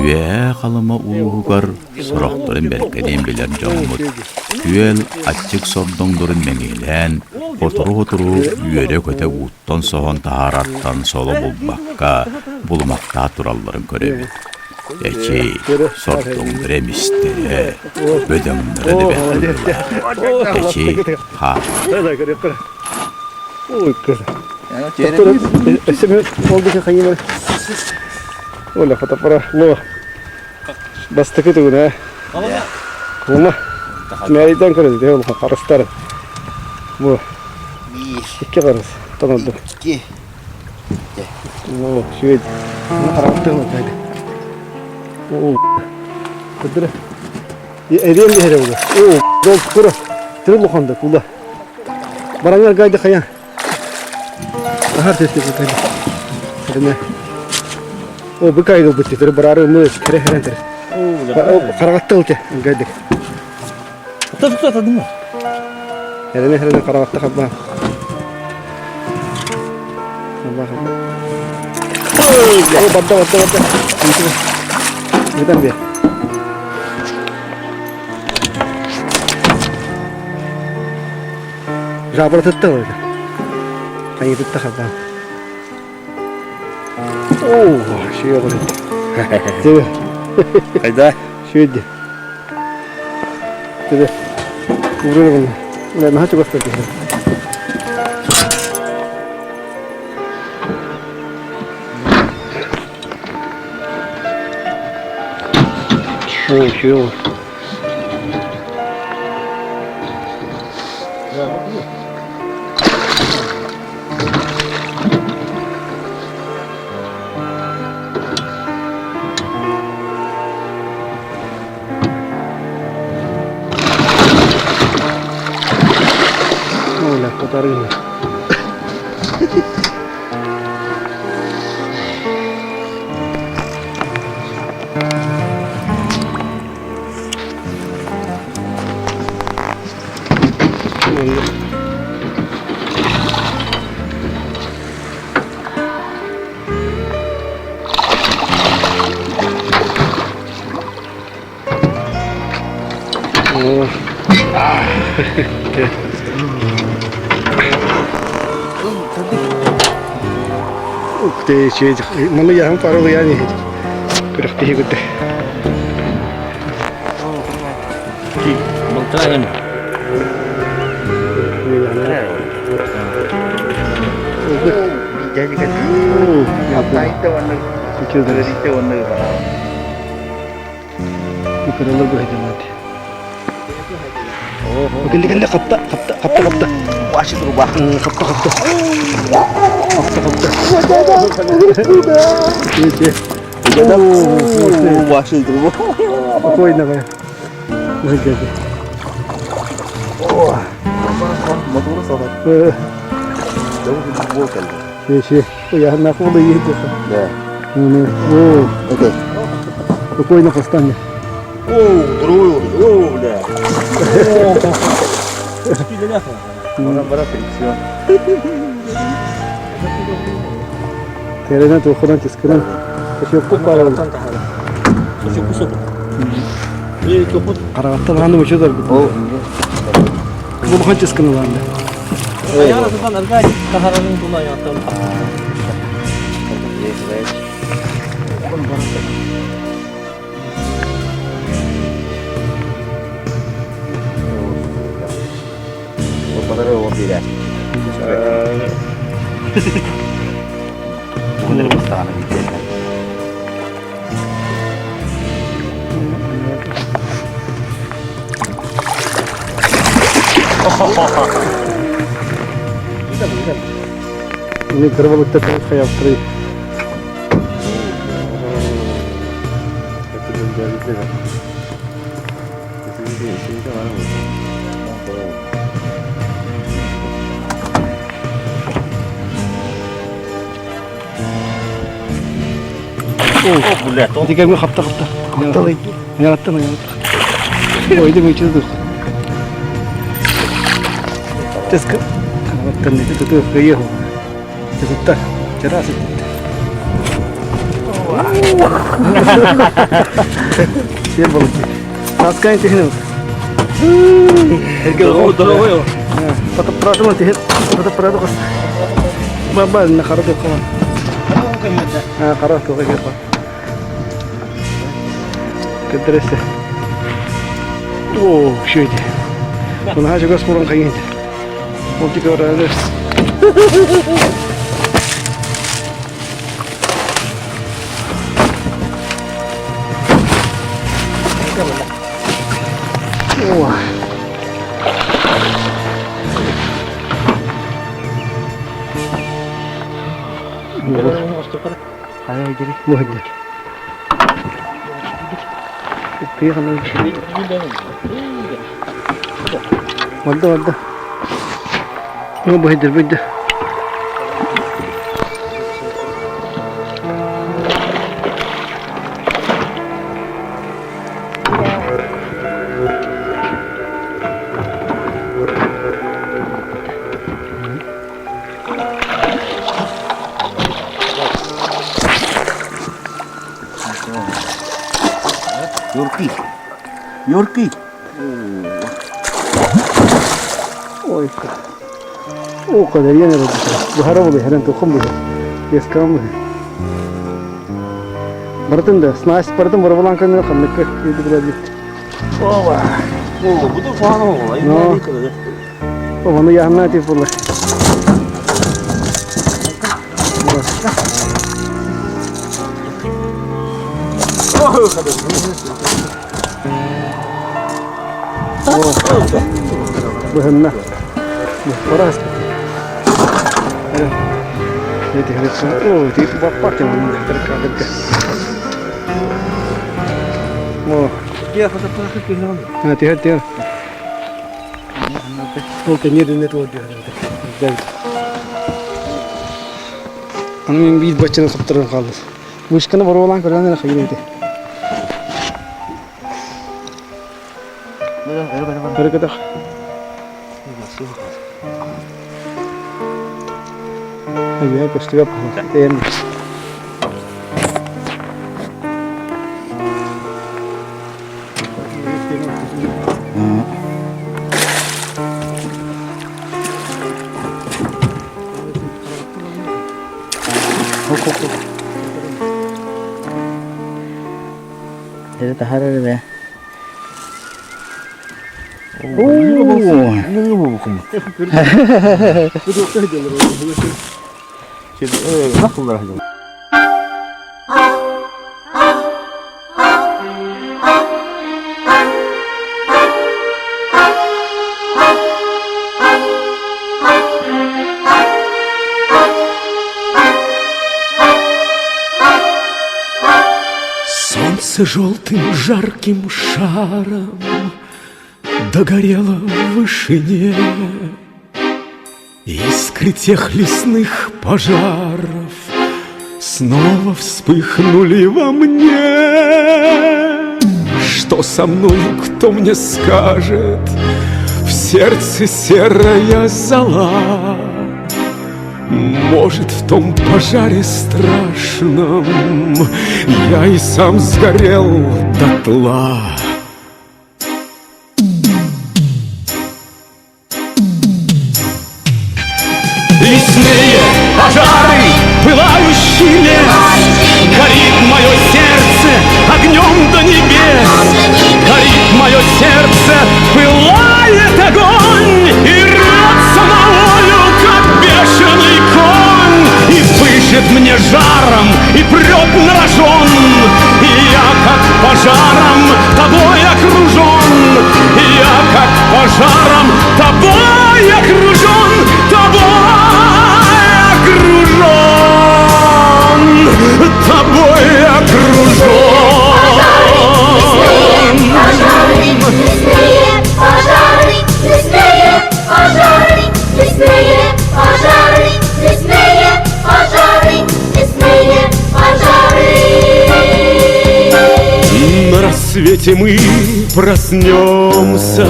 Үөһээ Халыма улууһугар сорохторун бэркэлиэн билэр дьоммут күөл аччык сордоҥдорун мэҥиэлээн, сотору-сотору үөрэ-көтө ууттан соһон таһаарартан соло булбакка булумахтаа туралларын көрөбүт. Эчи, сордоҥдоро эмистэрэ, бөдөҥнөрө да бэрт быһыылаах. Эчи, хаалла. Оля фотоаппарат ло бастакы тугуна кума мээйден көрөдү де улахан харыстар бу икки харыс тонордум Икки. О, үчүгэй. Хараҕыттан ылбайды. О, көдөрө. Эриэн биһэрэ була. О, дол кура. Тыры лохонда кула. Бараңар гайды хаян. Ахар тесте кайды. Хадына. О, бу кайды бутты. Тыры барары мы хере херен тыры. Хараҕатта ылте гайды. Тутта тадыма. Херене херене хараҕатта хабба. Хабба хабба. О, барда барда барда. Бүтэн бер. Жабра тытта ылды. Хайытытта хабба. О, шүйе көрөт. Хайда? Шүйді. Тебе. Урын Мына наһаа чугастар киһи. О, чего? Оля, подарили. Ух ты, маны яһын парылыйан иһит. Күрэхтэһии кытта. Болтаайым. Кыралар быһыдымат. Кэлли кэлли хапта хапта хапта хапта. Ваши труба. Хапта хапта. Хапта хапта. Ваши труба. Спокойно бай. Выглядит. Мотор сорок. Ши, я на ходу еду. Да. О, Окей. спокойно поставь. О, другой, о, бля. Бара фрикцион. Теренен тухунан тискинен. Көчөккү парал. Карагаттан аны учудар. Бу ханческын уланды. Ini кырбалыкта хайаптырый. Ити хапта хапта. Яттан яттан. Ойды мөчү Теска. Оттон ити туту кыйы. Тутта. Чарасы. Сиэр балык. Таскаан тиһин. Дорогой. Фотоаппаратым тиһин. Фотоаппараты қос. Баба, на қара деп қалам. Қара тоға кеп. Кедересе. О, шөйде. Мұны хажы көз бұрын қайын. Ол тек орады. О. Муһаддер. Валда, валда. Ну, быһыдыр, быһыдыр. Юркий. Юркий. Ой, о, кадariyan era Buhara були, херен тухым були. Ескам були. Бартын да, снасть бартын барбалан көнү ханныкка киди билет. Ова. О, буду фану, Но. Оны яһына тип була. Быһынна. Барас. О, ти баппак юм теркадык. О, а ти ти. Ол кенерин это вот Аны мен биир баччаны хаптаран хаалла. Вышканы боруолаан көрөн эрэ хайыр эти. Көрө Айя көстүбэ пахла. Таһар эрэ. Солнце желтым жарким шаром Догорело в вышине. Искры тех лесных пожаров Снова вспыхнули во мне. Что со мною, кто мне скажет? В сердце серая зола. Может, в том пожаре страшном Я и сам сгорел дотла. Лесные пожары, пылающий лес, Горит мое сердце огнем до небес. Горит мое сердце, пылает огонь И рвется на волю, как бешеный конь, И пышет мне жаром, и прет на рожон. И я, как пожаром, тобой окружен. И я, как пожаром, тобой окружен, тобой окружен, тобой окружен. Лесные пожары, лесные пожары, лесные пожары, лесные пожары, лесные пожары. На рассвете мы проснемся,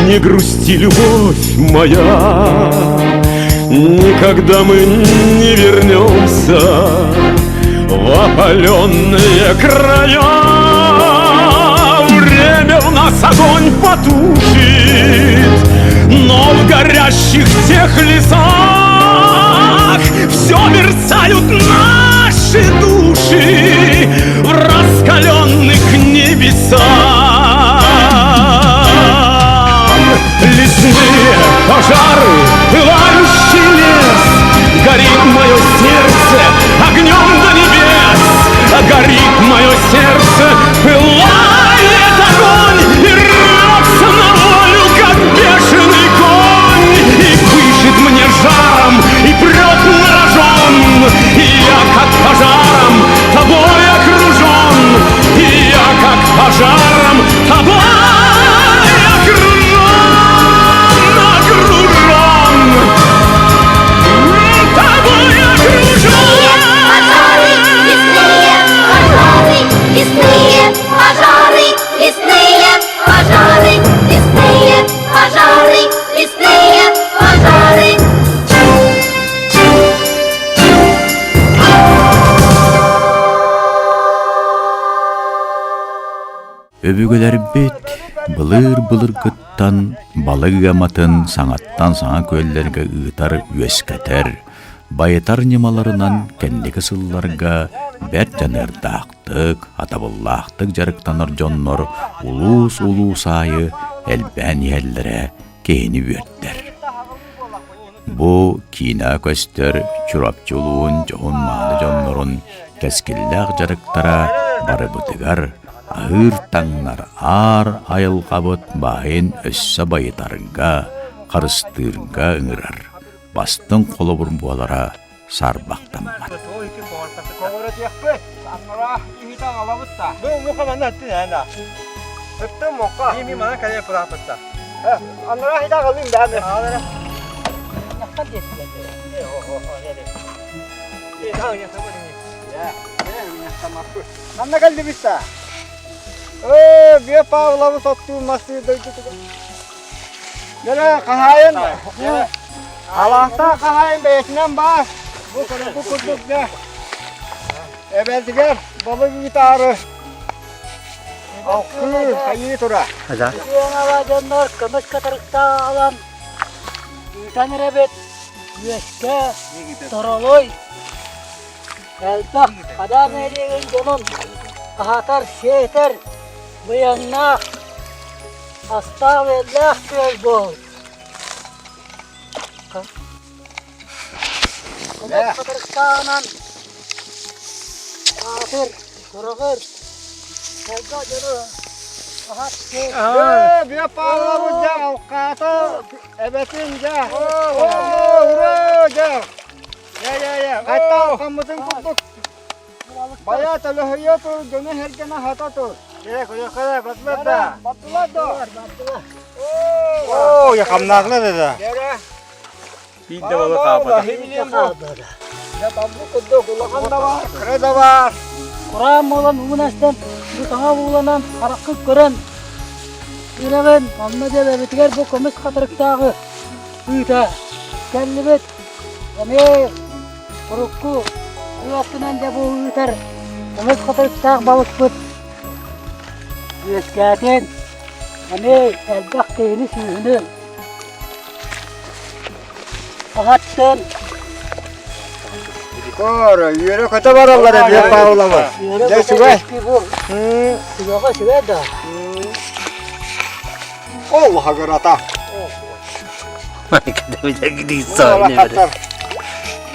не грусти, любовь моя. Никогда мы не вернемся В опаленные края. Время в нас огонь потушит, но в горящих тех лесах все мерцают наши души в раскаленных небесах. Лесные пожары, пылающий лес, Горит мое сердце огнем до небес, Горит мое сердце, пылает огонь И рвется на волю, как бешеный конь, И пышет мне жаром, и прет на рожон, И я, как пожаром, тобой окружен, И я, как пожаром, тобой окружен, окружен, тобой окружен. Пожары, лесные пожары, лесные пожары, лесные пожары, лесные пожары, лесные пожары. Өбүгэлэрбит былыр-былыргыттан балык ыаматын саҥаттан саҥа күөллэргэ ыытар үөскэтэр, байытар ньымаларынан кэнники сылларга бэрт дьаныардаахтык, атабыллаахтык дьарыктанар дьоннор улуус-улуус аайы элбээн иһэллэрэ киһини үөрдэр. Бу киинэ көстөр Чурапчы улууһун дьоһун-мааны дьоннорун кэскиллээх дьарыктара барыбытыгар аһыыр-таҥнар аар айылҕабыт баайын өссө байытарга, харыстыырга ыҥырар бастыҥ холобур буолара саарбахтаммат. Манна кэллибит да. Ээ, Бия Павловы соттуу мастыы дойдутугар. Дьэ, хаһаайын, алаастаах хаһаайын бэйэтинэн баар. Бу бу курдук дьэ. Эбэтигэр балык ыытаары алкыы хайыы тура. Сыанаба дьоннор көмүс катарыктаах аҕалан ыытан эрэбит. Үөскэ, Торолой, элбэх Хадаар нэһилиэгин дьонун аһатар-сиэтэр быйаҥнаах Астаах-үөллээх күөл буол. Кымыс хатырыктааҕынан аатыр, сураҕыр, сэргэ дьону аһат сиэ. Ээ, Бия Павлович дьэ алкаата эбэтин дьэ. Оо, ура дьэ. Хатта алкаммытын курдук Бая төлөһүйэ тур, дьону сэргэни аһата тур. Баттылар да. Баттылар да. Оо, я хамнаахлар да. Биир да балы хаапата. Бамбук курдук улахан да бар, кыра да бар. Кураан буолан уун астан, бу саҥа ууланан хараххын көрөн үрэҕин, онно дьэбэбитигэр бу көмүс хатырыктааҕы ыыта кэллибит. Эмиэ Урукку ыаптынан дьэ бу ыытар көмүс хатырыктаах балыкпыт үөскээтин, эмиэ элбэх киһини-сүөһүнү аһаттын. Кор, үөрэ-көтө бараллар Эбиэ Павлова. Дьэ үчүгэй. Сүгэҕэ үчүгэй да. Ол хагырата.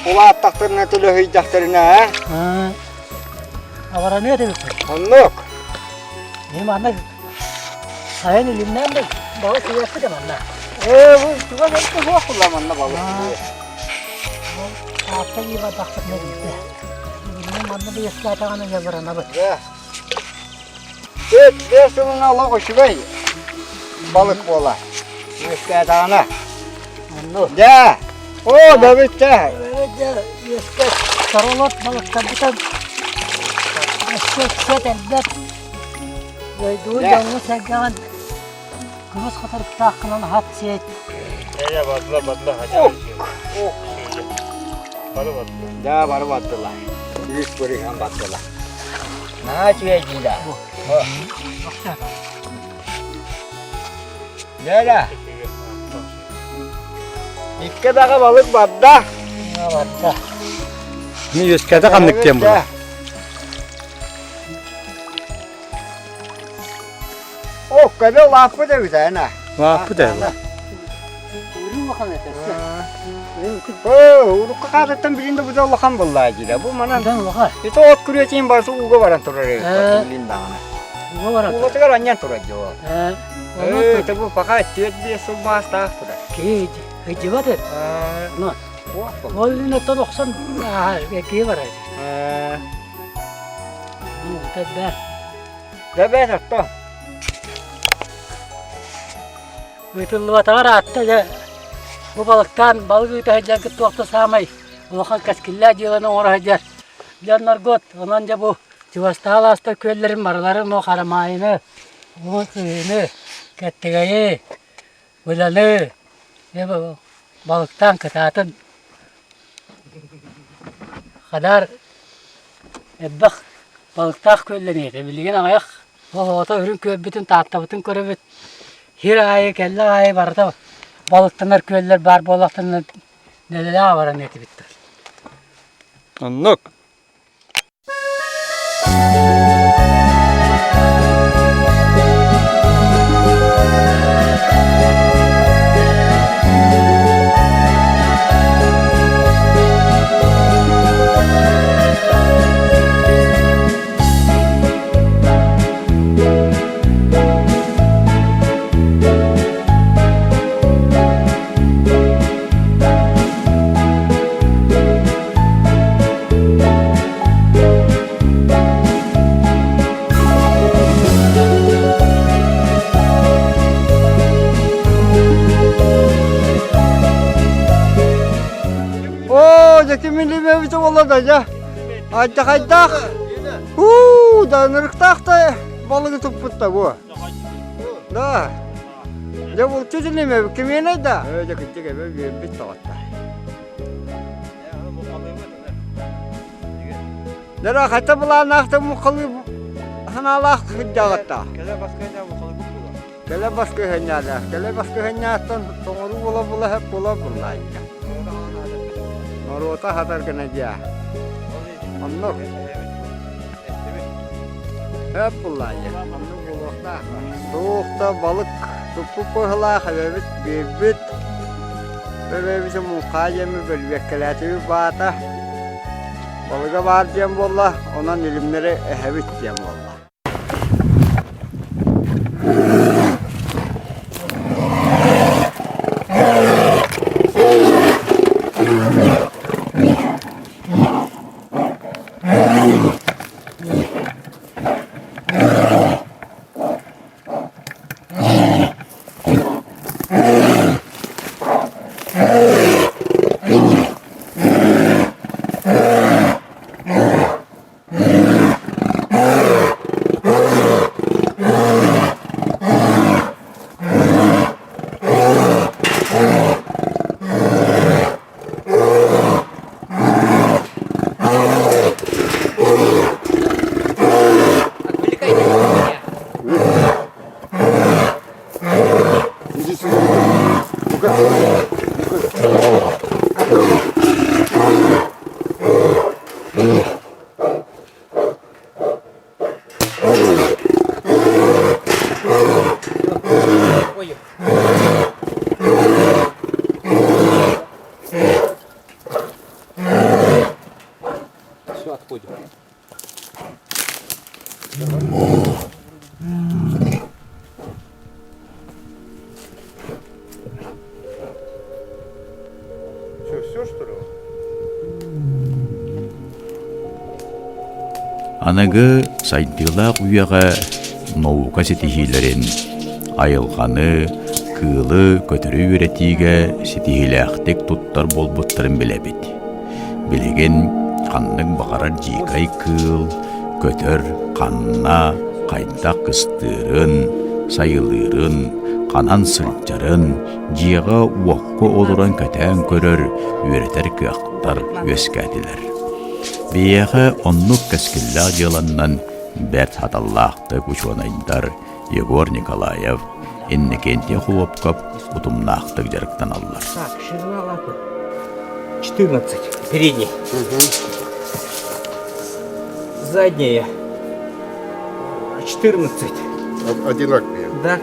Улааттахтарына төлөһүйдэхтэринэ ээ. Абараныа эбиппин. Оннук. Мин манна сайын илимнээн да балы сыйыахпыт манна. Ээ, бу чугас өртө суох була манна балы. Аатта иибардахпытына биирдэ. Билигин манна быйаскаатаҕына дьабаранабыт. Бэт бэс сылына олох үчүгэй балык буола. Үөскээтэҕинэ. Дьэ, оо бэбиттэ. Дьэ, үөскэ соролот балыктарбытын өссө сет элбэт. Дойдугун дьоҥҥун сэргэҕин көмүс хатырыктааххынан аһат сиэт. Дьэ, бары бардылар. Үүт бырыһан бардылар. Наһаа үчүгэй диилэ. Лера. Икки даҕа балык барда. Барда. Мин үөскээтэ ханнык диэн буолар. О, көбө улааппыт эбит ана. Улааппыт эбит. Оо, урукку хаатыттан билин да бу улахан буллаа дьида. Бу манан ити от күрүөтин барысы ууга баран турар эбит. Билин даҕаны. Ууга баран. Уугатыгар анньан турар дьоо. Ээ, ити бу пока 4-5 сыл баастаах турар. Киһи ыдьыбат эт. Ну, ол оттон охсон киһи барар. Ну, это Бэбэт отто. Ыытыллыбатаҕар аатта дьэ бу балыктаан балык ыыта сылдьаргыт туох да саамай улахан кэскиллээх дьыаланы оҥоро сылдьар дьонноргут. Онон дьэ бу чугастаах алаастар күөллэрин барыларын бу Харамаайыны, Уһун Сыһыыны, Кэттэгэйи, Быланы дьэ бу балыктаан кытаатын Хадаар элбэх балыктаах күөллэниэ этэ. Билигин аҕыйах оҕото үрүҥ күөлбүтүн, Тааттабытын көрөбүт. Сир аайы, кэллэх аайы барыта балыктанар күөллэр баар буоллахтарына дэлэлээх баран этибиттэр. Оннук. Оо, дьэ ким билимэбитэ буолла да дьэ. Айдахайдаах. Уу, да ынырыктаах да балыгы туппут да бу. Да. Дьэ булчут илимэбит кимиэнэй да? Ээ, дьэ кырдьык эбэ үөрбүт тоҕотто. Дара хата былааннаахта мухалыы ханаалаах сылдьаҕатта. Кэлэ баскыһынньа мухалыы була. Кэлэ баскыһынньаалаах. Кэлэ баскыһынньааттан тоҥоруу була була хэп була буллаайда. Норуота хатар гына дьаа. Оннук. Хэп буллаайда. Оннук буолуохтаах. Туох да балык туппут быһылаах эбэбит биэрбит. Бэбэбитэ муҥхаа диэммит бөлүөккэлээтибит баата. Балыга баар диэн буолла, онон илимнэри эһэбит диэн буолла. Иди сюда. Ну-ка. Все, отходим. Все, все, что ли? Аныгы сайдыылаах үйэҕэ наука ситиһиилэрин, айылҕаны, кыылы, көтөрү үөрэтиигэ ситиһиилээхтик туттар буолбуттарын билэбит. Билигин ханнык баҕарар дьиикэй кыыл, көтөр ханна, хайдах кыстыырын, сайылыырын, ханан сылдьарын дьиэҕэ-уокка олорон кэтээн көрөр, үөрэтэр кыахтар үөскээтилэр. Биһиэхэ оннук кэскиллээх дьыаланнан бэрт саталлаахтык учуонайдар Егор Николаев, Иннокентий Хлопков утумнаахтык дьарыктаналлар. Так, ширина лапы 14, передняя. Угу. Задняя 14. Одинаковые. Да.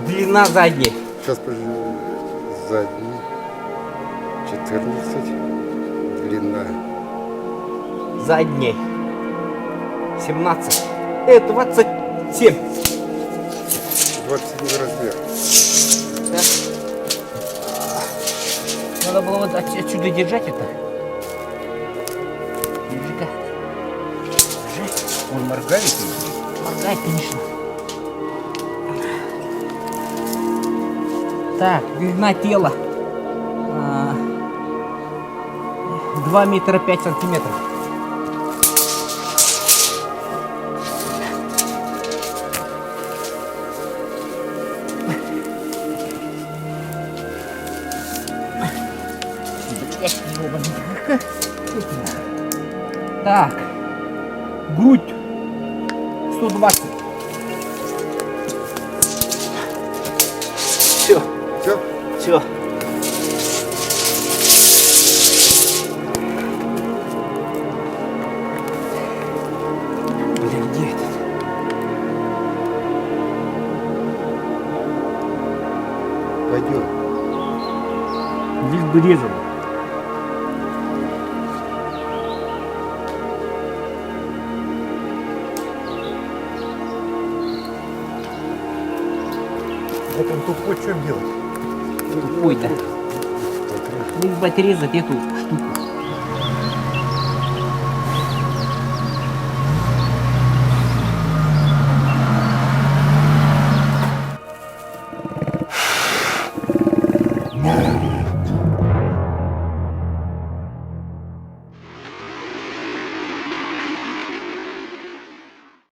Длина задней. Сейчас, подожди. Задний 14. Длина. Задней 17. 27. 27 размер. Да. Надо было вот отсюда держать это. Держи-ка. Держи. Он моргает? Моргает, конечно. Так, длина тела 2 метра 5 сантиметров. Так, грудь 120. Все. Все? Все. Блин, где этот? Пойдем. Лишь бы резал. Это он тупой, что им делать? Тупой, да. Лишь бы отрезать эту штуку.